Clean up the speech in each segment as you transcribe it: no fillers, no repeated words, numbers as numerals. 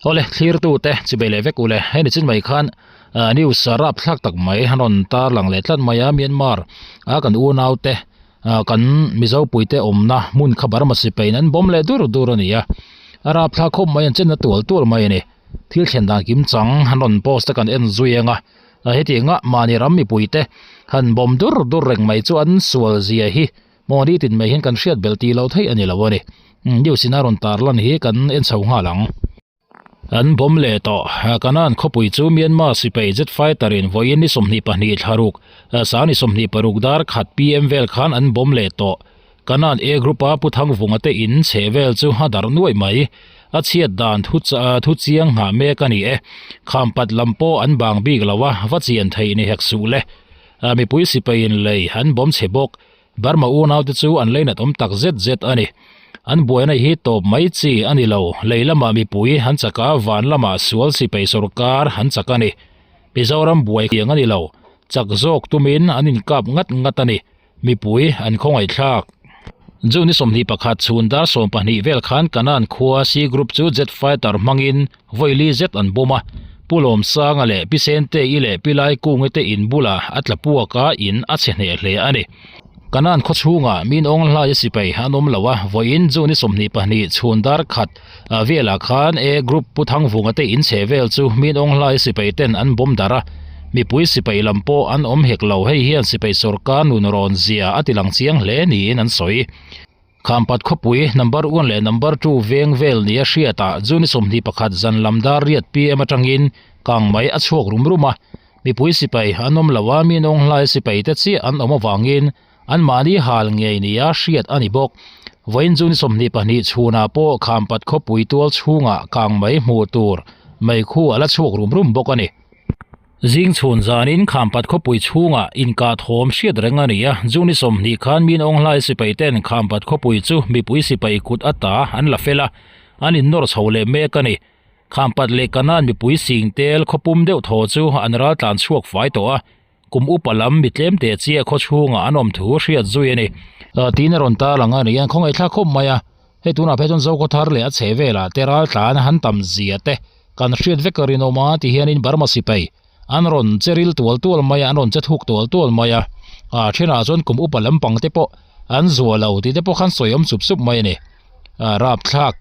Awle thlirtute chibei leh vek ule hei ni chin mai khan ah news rap thlak tak mai an rawn tar lang leh tlat mai a Myanmar a kan unau te ah kan Mizo puite awmna hmun kha Burma sipai in an bawm leh dur dur a ni a a rap thlak khawp mai an chenna tual tual mai a ni thil thlen dan kim chang an rawn post a kan en zui ang a hetiang a mahni ram mipui te han bawm dur dur reng mai chu an sual zia hi. Maw ni tin mai hian kan hriat belh tih loh theih a ni lo a ni. News in a rawn tar lan hi kan en chho nghal ang. An bawm leh tawh. Kanan khawpui chu Myanmar sipai jet fighter in vawiin ni 22 thlaruk, sang ni 26 dar khat PM vel khan an bawm leh tawh. Kanan A group a Pu Thangvunga te in chhe vel chu a darh nuaih mai. A chhiat dan thu thu chiang nghah mek a ni e. Khampat lam pawh an bang bik lo a, va chian theih ni hek suh le. Mipui sipai in lei an bawm chhe bawk. Burma unaute chu an leinat awm tak zet zet a ni. An buaina hi tawp mai chi a ni lo, lei lamah mipui an chak a, van lamah sual sipai sawrkar an chak a ni. Mizoram buai kiang a ni lo, chak zawk tumin an inkap ngat ngat a ni. Mipui an khawngaihthlak. June ni 21 chhun dar 12 vel khan Kanan khua C Group chu jet fighter hmangin vawi li zet an bawm a, Pu Lawmsanga leh Pi Sente-i leh Pi Laikungi te in bulah a tla puak a, in a chhe hneh hle a ni. Kanan khaw chhungah min awng hlaia sipai an awm lo a, vawiin June ni 22 chhun dar khat velah khan A Group Pu Thangvunga te in chhe vel chu min awng hlaia sipai ten an bawm darh a, mipui sipai lam pawh an awm hek lo, hei hian sipai sawrkar nun rawn zia a tilang chiang hle niin an sawi. Khampat khawpui number one leh number two veng vel nia hriatah June 21 zan lam dar riat PM atangin kang mai a chhuak rum rum a, mipui sipai an awm lo a, mi nawng hlai sipai te chiah an awm avangin anmahni hal ngei nia hriat a ni bawk. Vawiin June 22 chhunah pawh Khampat khawpui tual chhungah kang mai hmuh tur meikhu a la chhuak rum rum bawk a ni. Zing chhun zanin Khampat khawpui chhungah inkah thawm hriat reng a ni a, June 20 khan Min Aung Hlaing sipai ten Khampat khawpui chu mipui sipai kut ata an la fel a, an innawr chho leh mek a ni. Khampat leh Kanan mipui sing tel khawpum deuh thaw chu an ral tlan chhuak fai tawh a, kum upa lam mi tlem te chiah khaw chhungah an awm thu hriat zui a ni. Tiin a rawn tarlang a ni a, khawngaihthlak khawp mai a, hei tunah phei chuan Zokhawthar leh a chhe velah te ral tlan han tam zia te, Kan hriat vek a rinawm a ti hianin Burma sipai an rawn che ril tual tual mai a, an rawn che thuk tual tual mai a, a thenah chuan kum upa lampang te pawh an zuah lo tih te pawh khan sawi awm sup sup mai a ni. Rapthlak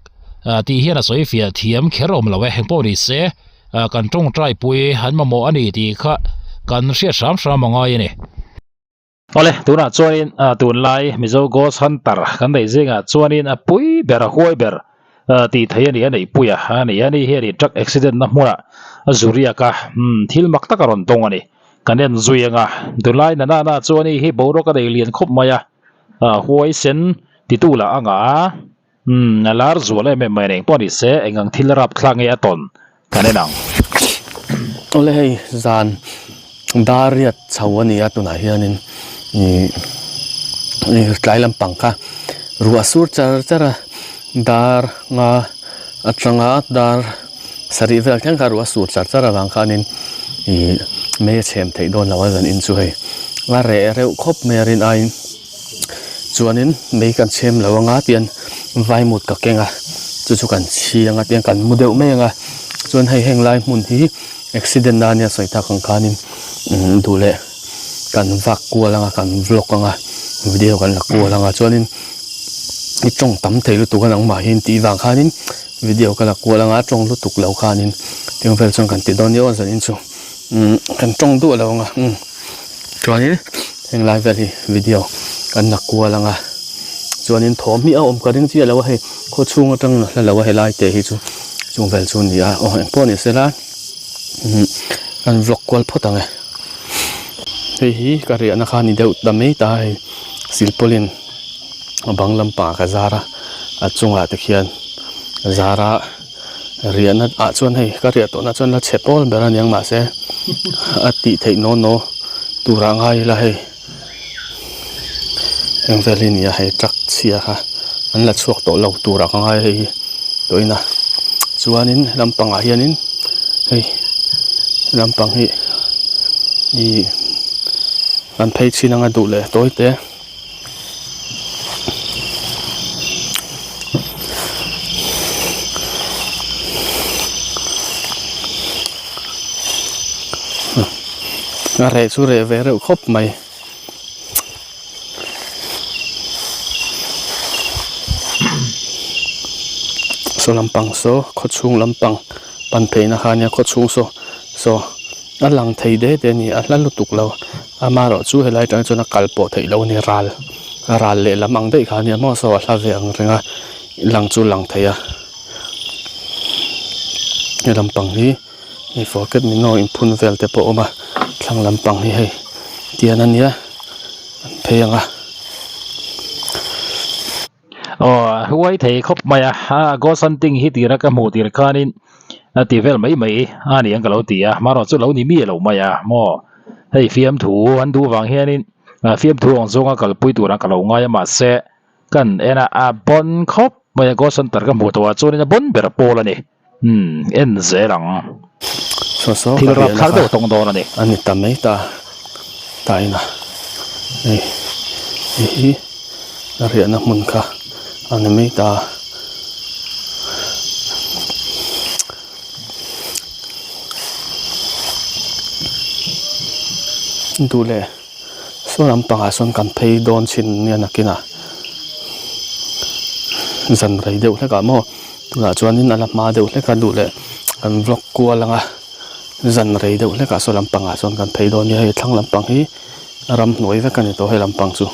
tih hian a sawi fiah thiam kher awm lo e, engpawh ni se kan tawngtai pui an mamawh a ni tih kha kan hriat hram hram a ngai a ni. Awle, tunah chuanin tunlai Mizo Ghost Hunter kan neih zingah chuanin a pui ber a huai ber tih theih a ni a neihpui a a ni a ni hianin truck accident na hmunah a zu riak a thil mak tak a rawn tawng a ni kan en zui anga tunlai na na na chuan hei hi boruak a nei lian khawp mai a huai sen titu lah a ngah a a lar zual em em mai a ni engpawh ni se eng ang thil rapthlak nge a tawn Kan en ang. Awle hei zan dar riat chho a ni a tunah hianin ih ih tlai lampang kha ruah sur char char a dar nga atanga dar sarih vel thleng kha ruah sur char char avang khanin ih mei a chhem theih dawn lo a zan in chu hei a reh reuh khawp mai a rin aiin chuanin mei kan chhem lo anga tian vaimut ka keng a chu chu kan chhi anga tiang kan mu deuh mai anga chuan hei heng lai hmun hi accident na ania sawi tak ang khanin umm duh leh kan vak kual anga kan vlog anga video kan la kual anga chuanin i tawng tam thei lutuk a nangmah hi tih vang khanin video ka la kual anga tawng lutuk lo khanin tiang vel chuan kan ti dawn nia aw zanin chu umm kan tawng duah lo anga umm. Chuanin heng lai vel hi video kan la kual ang a chuanin thawm hi a awm ka ring chiah lo a hei khaw chhung atang la hla lo a helai te hi chu chung vel chu a ni a aw engpawh ni sela umm kan vlog kual phawt ang e hei hi ka riahna kha a ni deuh ta mai ta a hei silpawlin a bang lampangah ka zar a a chungah te khian zar a. Riahna ah chuan hei ka riah tawhna chuan la chhe pawl ber a niang mahse a tih theih naw naw tur ah ngai ila hei heng vel hi a ni a hei truck chhia kha an la chhuak tawh lo tur ah ka ngai a hei hi tawhin a chuanin lampangah hianin hei lampang hi ih an phei chhin anga duh leh tawi te. A reh chu reh ve reuh khawp mai. Saw lampang saw khawchhung lampang pan phei na kha ania khawchhung saw saw a lang thei de de a ni a hla lutuk lo amaherawh chu helai atang chuan a kal pawh theih loh a ni ral ral lehlam ang daih kha ania maw saw a hla ve ang reng a lang chu a lang thei a he lampang hi. Hei forget me no inphun vel te pawh a awm a thlang lampang hi hei tian a nia an phei ang a. Aw huai thei khawp mai a a ghost hunting hi tira ka hmuh tir khanin a ti vel mai mai a ni ang ka lo ti a marawh chu lo ni mi lo mai a maw hei fiamthu an duh vang hianin fiamthu ang zawnga kalpui turah ka lo ngai a mahse kan en a a bawn khawp mai a ghost hunter ka hmuh tawh ah chuanin a bawn ber pawl a ni. Umm en zel ang. Saw saw Thil ka rap riahna thlak kha deuh tawng dawn a ni. A ni ta mai ta ta ina hei hei hi a riahna hmun kha a ni mai ta. Duh leh saw lampangah sawn kan phei dawn chhin nia nakinah zan rei deuh hlekah maw. Tunah chuanin a la hma deuh hlek a duh leh kan vlog kual ang a zan rei deuh hlek ah saw lampang ah chuan kan phei dawn nia hei thlang lampang hi ramhnuai vek a ni tawh hei lampang chu.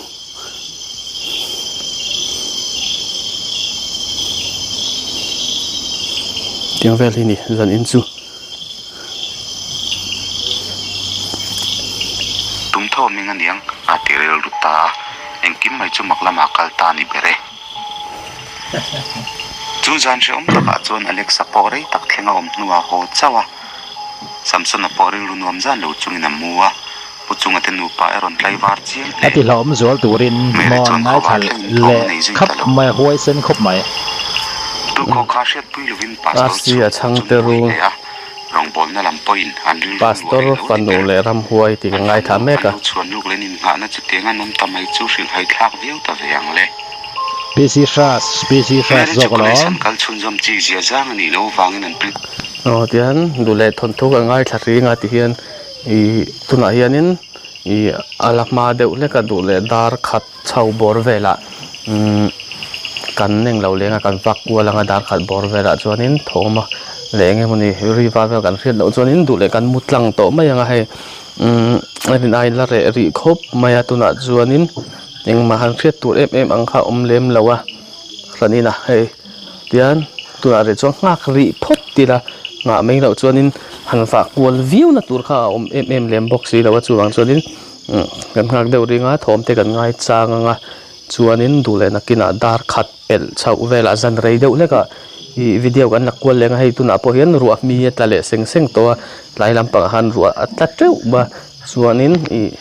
Tiang vel hi ni zan in chu. Tum tho ming aniang a ti rilru ta a engkim mai chu mak lamah kal ta a ni ber e. Chu zan hrehawm takah chuan Alexa pawh rei tak thleng a awm hnuah haw chauh a, Samsona pawh rilru nuam zan lo chungin a mu a, Pu Chunga te nupa erawh tlaivar chiang A hle. ti hlauhawm zual turin Mary hmawn chuan khawvar ngaithla thlengin thawm a leh nei zui khap ta lo. mai a, huaisen khawp mai. Tukhaw kha hriatpui lovin Pastor RC a chhungkua chhang chu te buai rul. hle a, rawngbawlna lam pawhin an rilru luah Pastor rih lo ni fanu ber. leh ramhuai tih ka An ngaithla fanu mek an a. lo chhuan luk leh ninghahna chutiang an awm ta mai chu hrilhhai thlak viau ta ve ang le. PC Hras, PC Hras Mary chu zawk college alawm. an kal chhunzawm chi zia zang a nih loh avangin an pil. Aw tihian duh leh thawnthu kan ngaithla hring a tihian ih tunah hianin ih a la hma deuh hlek a duh leh dar khat chho bawr velah umm kan eng lo leng a kan vak kual anga dar khat bawr velah chuanin thawm a leh eng emawni riva vel kan hriat loh chuanin duh leh kan mu tlang tawh mai ang a hei umm a rin aiin la reh rih khawp mai a tunah chuanin. Engmah han hriat tur em em ang kha a awm lem lo a hranin a hei tian tunah rih chuan nghak rih phawt ila nghah mai loh chuanin han vah kual viau na tur kha a awm em em lem bawk si lo a chuvang chuanin umm kan nghak deuh ring a thawm te kan ngai chang ang a chuanin duh leh nakinah dar khat pelh chhoh velah zan rei deuh hlek ah ih video kan la kual leng a hei tunah pawh hian ruah hmi a tla leh seng seng tawh a tlai lampangah khan ruah a tla teuh a chuanin ih.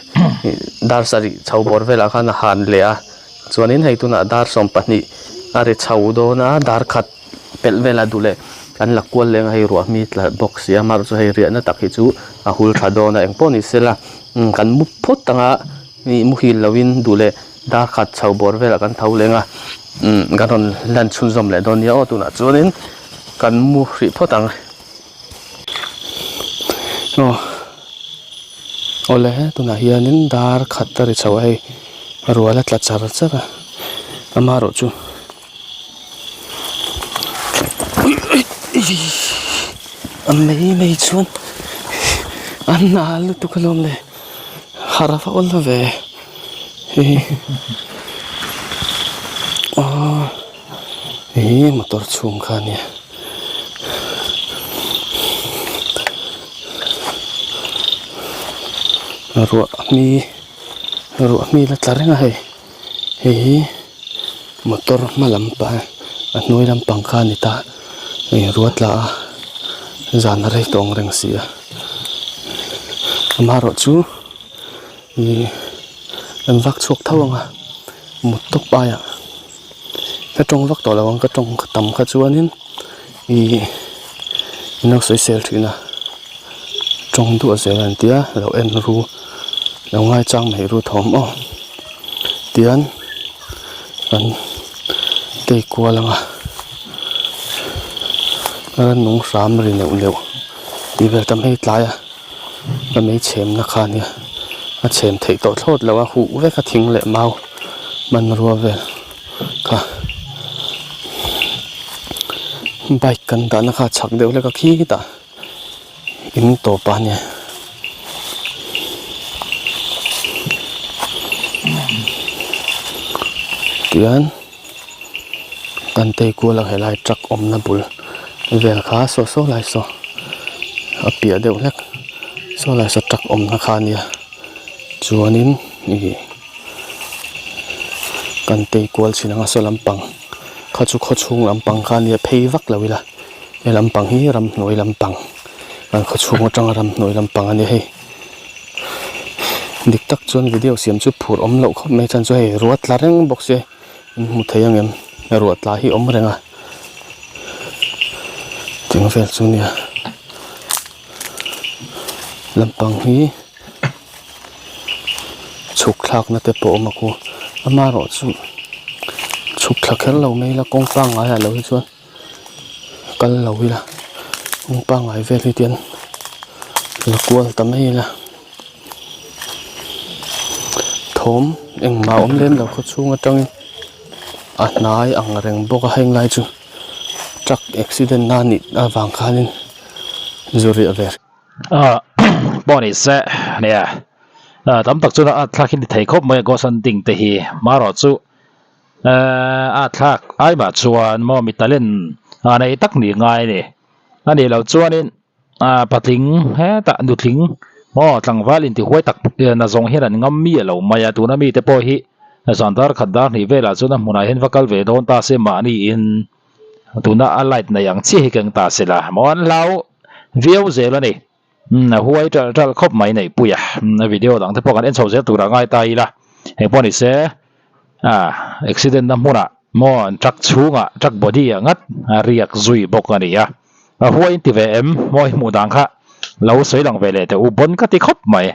Dar sarih chho bawr velah khan a han leh a chuanin hei tunah dar 12 a ri chho dawn a dar khat pelh velah duh leh an la kual leng a hei ruah hmi tla bawk si a amaherawhchu chu hei riahna tak hi chu a hul tha dawn a engpawh ni sela umm kan mu phawt ang a ih muhil lovin duh leh dar khat chho bawr velah kan tho leng a umm kan rawn lan chhunzawm leh dawn nia aw tunah chuanin kan mu hrih phawt ang. Aw awle tunah hianin dar khat a ri chho a hei rual a tla char char a amaherawh chu a mei mai chuan a na lutuk alawm le harh a va awl ve hei aw. Ih motor chhung kha a nia. Ruah hmi ruah hmi la tla reng a hei hei hi motor hma lampang a hnuai lampang kha a ni ta hei ruah tla a zan a rei tawng reng si a amaherawhchu ih an vak chhuak tho ang a mut tawp aiah. Ka tawng vak tawh lo ang ka tawng tam kha chuanin ih min lo sawisel thin a tawng duah zel an tia lo en ru lo ngaichang mai ru thawm aw tian kan tei kual ang a rannung hram ri neuh neuh tih vel tam hei tlai a. Ka mei chhemna kha nia a chhem theih tawh thlawt lo a huh vek a thing leh mau hmanrua vel kha bike kan dahna kha a chhak deuh hlek a khitah in tawp a nia. Tihian kan tei kual ang helai truck awmna bul vel kha saw saw lai saw a piah deuh hlek saw lai saw truck awmna kha a nia chuanin ih kan tei kual chhin anga saw lampang kha chu khaw chhung lampang kha a nia phei vak lo ila he lampang hi ramhnuai lampang kan khaw chhung atanga ramhnuai lampang a nia hei. Dik tak chuan video siam chu phur awm loh khawp mai chuan chu hei ruah tla reng bawk se in hmu thei ang em ruah tla hi awm reng a cheng vel chu nia lampang hi chhuk thlak na te pawh a awm a khu amaherawh chu chhuk thla kher lo mai ila kawng pangngai ah lo hi chuan. Kal lo ila kawng pangngai vel hi tian la kual ta mai ila thawm engmah awm lem lo khaw chhung atangin a hnai ang reng bawk a heng lai chu truck accident na nih avang khanin zu riah ve. Ah pawh ni se nia tam tak chuan a thlak hi ni thei khawp mai a ghost hunting te hi marawh chu. Ehh a thlak ai mah chuan maw mi talent a nei tak ni ngai a ni. A nih loh chuanin ah patling hetah nutling maw tlangval intihuai tak na zawng hian an ngam miah lo mai a. Tuna mite pawh hi zan dar khat dar hnih velah chuan a hmunah hian va kal ve dawn ta se mahniin tuna a light nei ang chiah hi keng ta se la maw an hlau viau zel a ni. Umm a huai ṭalh ṭalh khawp mai neihpui a a video dang te pawh kan en chho zel turah ngai ta ila heng pawh ni se ah accident na hmunah maw an truck chhungah truck body ah ngat a riak zui bawk a ni a a huai in ti ve em maw i hmuh dan kha lo sawi lang ve leh teh u bawn ka ti khawp mai.